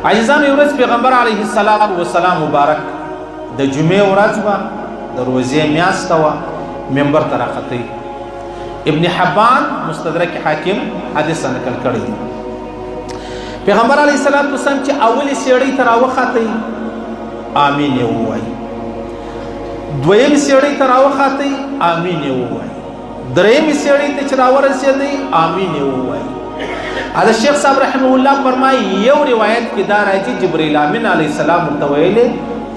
عزیزانو، یو ورځ پیغمبر علیه السلام والسلام مبارک د جمعې ورځ وه، د روزې میاشت وه، منبر ته راختی. ابن حبان مستدرک حاکم حدیث نقل کړی دی. پیغمبر علیه السلام والسلام چې اولې سیړۍ ته راوختی آمین یې ووایي، دویمې سیړۍ ته راوختی آمین یې ووایي، درېیمې سیړۍ ته چې راورسېدی آمین یې ووایي. حضرت شیخ صاحب رحمه الله فرمایي یو روایت کې دا راځي جبرئیل امین علیه السلام ورته ویلې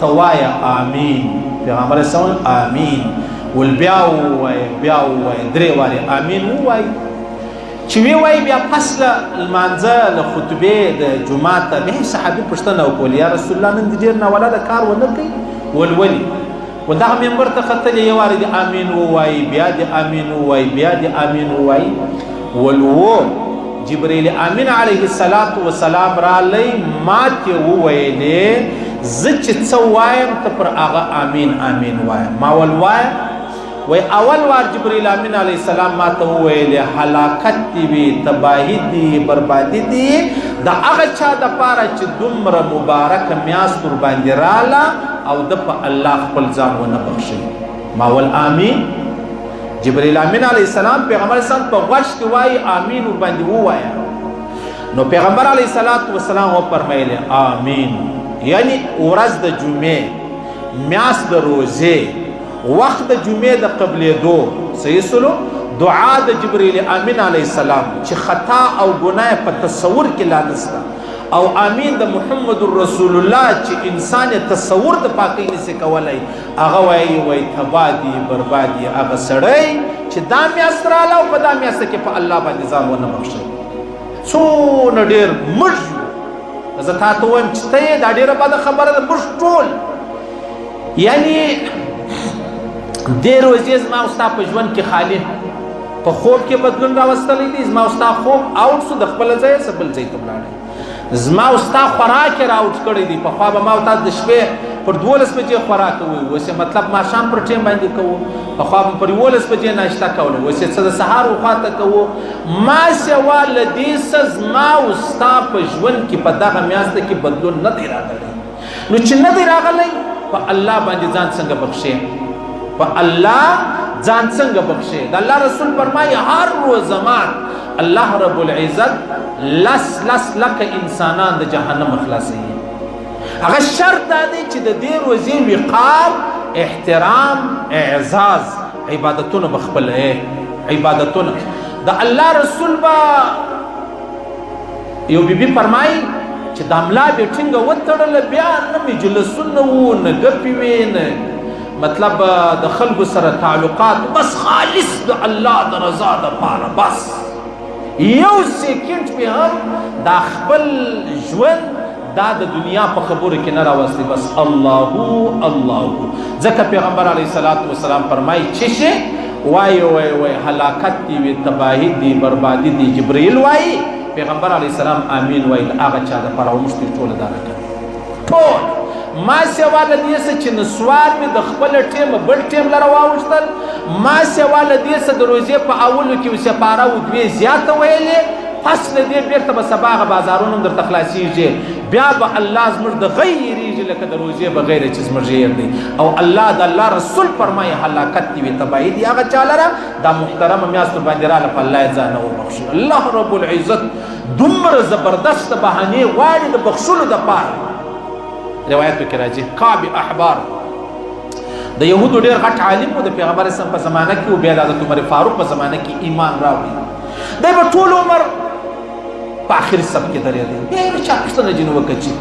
ته وایه آمین، پیغمبر علیه السلام آمین ول بیا ووایه بیا ووایه، درې وارې آمین ووایي. چې وی وایي بیا پس له لمانځه له خطبې د جومات ته بیا صحابي پوښتنه وکول، یا رسول الله نن دې ډېر ناولده کار ونه کوي؟ ول ولې؟ و دغه منبر ته ختلې یو وارې دې آمین ووایي، بیا دې آمین ووایي، بیا دې آمین ووایي. ول و جبرئیل امین علیه الصلاة والسلام رالی ماته وویلې زه چې څه وایم ته پر هغه آمین آمین وایم. ما ول وایم؟ وی اول وار جبرئیل امین علیه السلام ما ته وویلې هلاکت دې وي، تباهي دي، بربادي دي د هغه چا دپاره چې دومره مبارکه میاشت ورباندې راله او ده په الله خپل ځان ونه بخښي. ما ول آمین. جبرئیل امین علیه السلام پیغمبر اسلام په غوږ کې وایي آمین ورباندې ووایه. نو پیغمبر علیه الصلاة والسلام وفرمایلې آمین، یعنی ورځ د جمعې، میاشت د روزې، وخت د جمعې د قبلېدو، صحیح سلو، دعا د جبرئیل امین علیه السلام چې خطا او ګناه په تصور کې لا نسته، او آمین د محمد رسول الله چې انسان یې تصور د پاکۍ نسي کولی، هغه وایي وایي تباه دي برباد دي هغه سړی چې دا میاشت راله او په دا میاشت کې په الله باندې ځان ونه بخښي. څونه ډېر موږ یو، زه تا ته وایم چې ته یې دا ډېره بده خبره ده، موږ ټول یعنی دې روزې زما او ستا په ژوند کې خالي په خوب کې بدلون راوستلی دی. زما او ستا خوب اوټ سو د خپله ځایه څه بل ځای ته ولاړی، زما او ستا خوراک یې را اوټ کړی دی. پخوا به ما او تا د شپې پر 12 بجې خوراک کوو، اوس یې مطلب ماښام پر ټیم باندې کوو. پخوا به پر 11 بجې ناشته کوله، اوس یې څه د سهار وخوا ته کوو. ما سوا له دې څه زما او ستا په ژوند کې په دغه میاشت کې بدلون نه دی راغلی. نو چې نه دی راغلی په الله باندې ځان څنګه بخښې؟ په الله ځان څنګه بخښې؟ د الله رسول فرمایي هر روزمان الله رب العزت لس لس لکه انسانان د جهنم خلاصوي. هغه شرط دا دی چې د دې روزې وقار، احترام، اعزاز، عبادتونه به خپل عبادتونه د الله رسول به یو بیبي فرمایي چې د ملا به ټینګه وتړله، بیا نه مجلسونه وو، نه ګپې وې، نه مطلب د خلکو سره تعلقات، بس خالص د الله د رضا دپاره. بس یو سیکنډ مې هم دا خپل ژوند دا د دنیا په خبرو کې نه راوستي، بس الله الله. ځکه پیغمبر علیه الصلاة والسلام فرمایي چې شي وایي وایي وایي هلاکت دی وي، تباهي دی، بربادي دی. جبرئیل وایي، پیغمبر علیه السلام آمین وایي د هغه چا دپاره. او موږ ترې ټوله دا نه کوي ټول. ما سوا له دې څه چې نسوار مې د خپله ټیمه بل ټیم لره واوښتل، ما سوا له دې څه د روزې په اولو کې سپاره و دوې زیاته ویلې، پس له دې بېرته به سبا هغه بازارونه هم درته خلاصېږي، بیا به الله زموږ د غیرېږي لکه د روزې بغیر چې زموږ غیر دی. او الله د الله رسول فرمایي هلاکت دې وي، تباهي دي هغه چا لره دا محترمه میاشت ورباندې راله په الله یې ځان نه وبخښي. الله رب العزت دومره زبردست بهانې غواړي د بخښلو دپاره. روایتو کې راځي کعب احبار د یهودو ډېر غټ عالم و، د پیغمبر اسلام په زمانه کې و، بیا د حضرت عمر فاروق په زمانه کې ایمان راوړي. دی به ټول عمر په آخري صف کې درېدی. بیا یې چا پوښتنه ځینې وکړه چې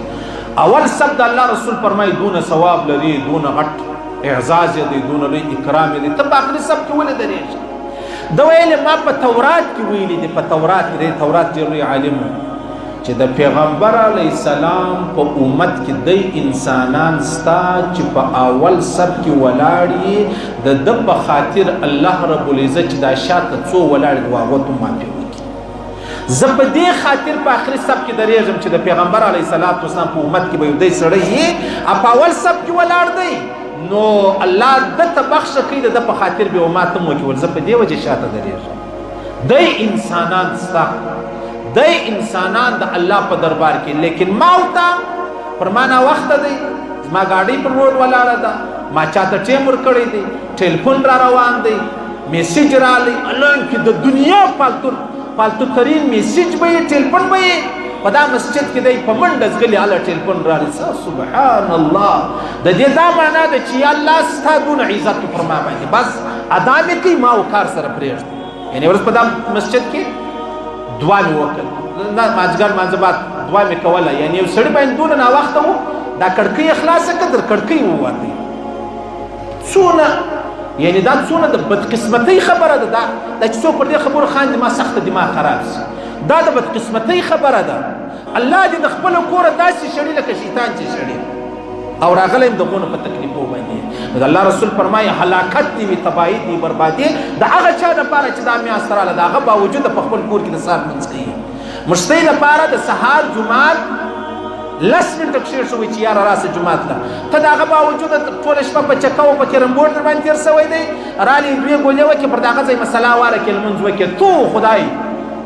اول صف د الله رسول فرمایي دونه ثواب لري، دونه غټ اعزاز یې دی، دونه لوی اکرام یې دی، ته په آخري صف کې ولې درېږې؟ ده ویلې ما په تورات کې ویلي دي، په تورات کې دی، تورات ډېر لوی عالم و، چې د پیغمبر علیه السلام په امت کې دی انسانان ستا چې په اول صف کې ولاړ یي، د ده په خاطر الله رب العزت چې دا شاته څو ولاړ دي هغو ته معافي وکړي. زه په دې خاطر په آخري صف کې درېږم چې د پیغمبر علیه الصلاة والسلام په امت کې به یو دی سړی یي په اول صف کې ولاړ دی، نو الله ده ته بخښه کوي، د ده په خاطر به ما ته هم وکړي. زه په دې وجه شاته درېږم. دی انسانان ستا، دی انسانان د الله په دربار کې، لیکن ما او تا پر ما ناوخته دی، زما ګاډۍ پر روډ ولاړه ده، ما چاته ټیم ورکړی دی، ټلیفون را روان دی، میسج رالی، الان کې د دنیا پالتو ترین میسج به یې، ټلیفون به یې په دا مسجد کې دی په منډه ځغلي، هله ټلیفون رالی. سبحان الله، د دې دا معنا ده چې یا الله ستا دونه عزت پر ما باندې، بس ادا مې کوي، ما او کار سره پرېږده. یعنې ورځ په دا مسجد کې دعا مې وکړه، نه مازدیګر لمانځه بعد دعا مې کوله. یعنې یو سړي باندې دونه ناوخته و، دا کړکۍ یې خلاصه کړه، تر کړکۍ ووتی. څونه یعنې دا څونه د بدقسمتۍ خبره ده، دا چې څوک پر دې خبرو خاندي ما سخته دماغ خراب شي. دا د بدقسمتۍ خبره ده. الله دې د خپله کوره داسې شړي لکه شیطان چې شړي، او راغلی یم د غونو په تکلیفو باندې. نو د الله رسول فرمایي هلاکت دې وي، تباهي دې، بربادي د هغه چا دپاره چې دا میاشت راغله، د هغه باوجود په خپل کور کې د سهار لمونځ کوي. مشتۍ دپاره د سهار جومات 10 منټه کښېښوئ چې یاره راسه جومات ته، ته د هغه باوجود ټوله شپه په چکه او په کرم بورډ در باندې تېر سوی دی، رالې دوې ګولې وکړې، پر د هغه ځای مسله واره کې لمونځ وکړې، تو خدای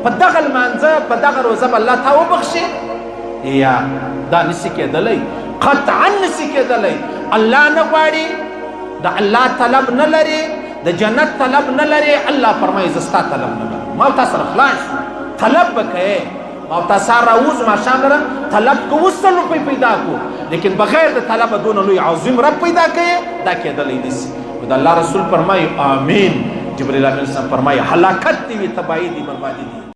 په دغه لمانځه په دغه روزه به الله تا وبخښي؟ یا دا نشي کېدلی، قطعا نشي کېدلی. الله نه غواړي، د الله طلب نه لري، د جنت طلب نه لري. الله فرمایي زه ستا طلب نه لرم، ما تا سره خلاص شو، طلب به کوې، ما تا سهار راوځو ماښام لره طلب کوو، 100 روپۍ پیدا کو، لیکن بغیر د طلبه دونه لوی عظیم رب پیدا کوې، دا کېدلی نشي. نو د الله رسول فرمایي آمین. جبرئیل امین فرمایي هلاکت دې وي، تباهي دې، بربادي دې.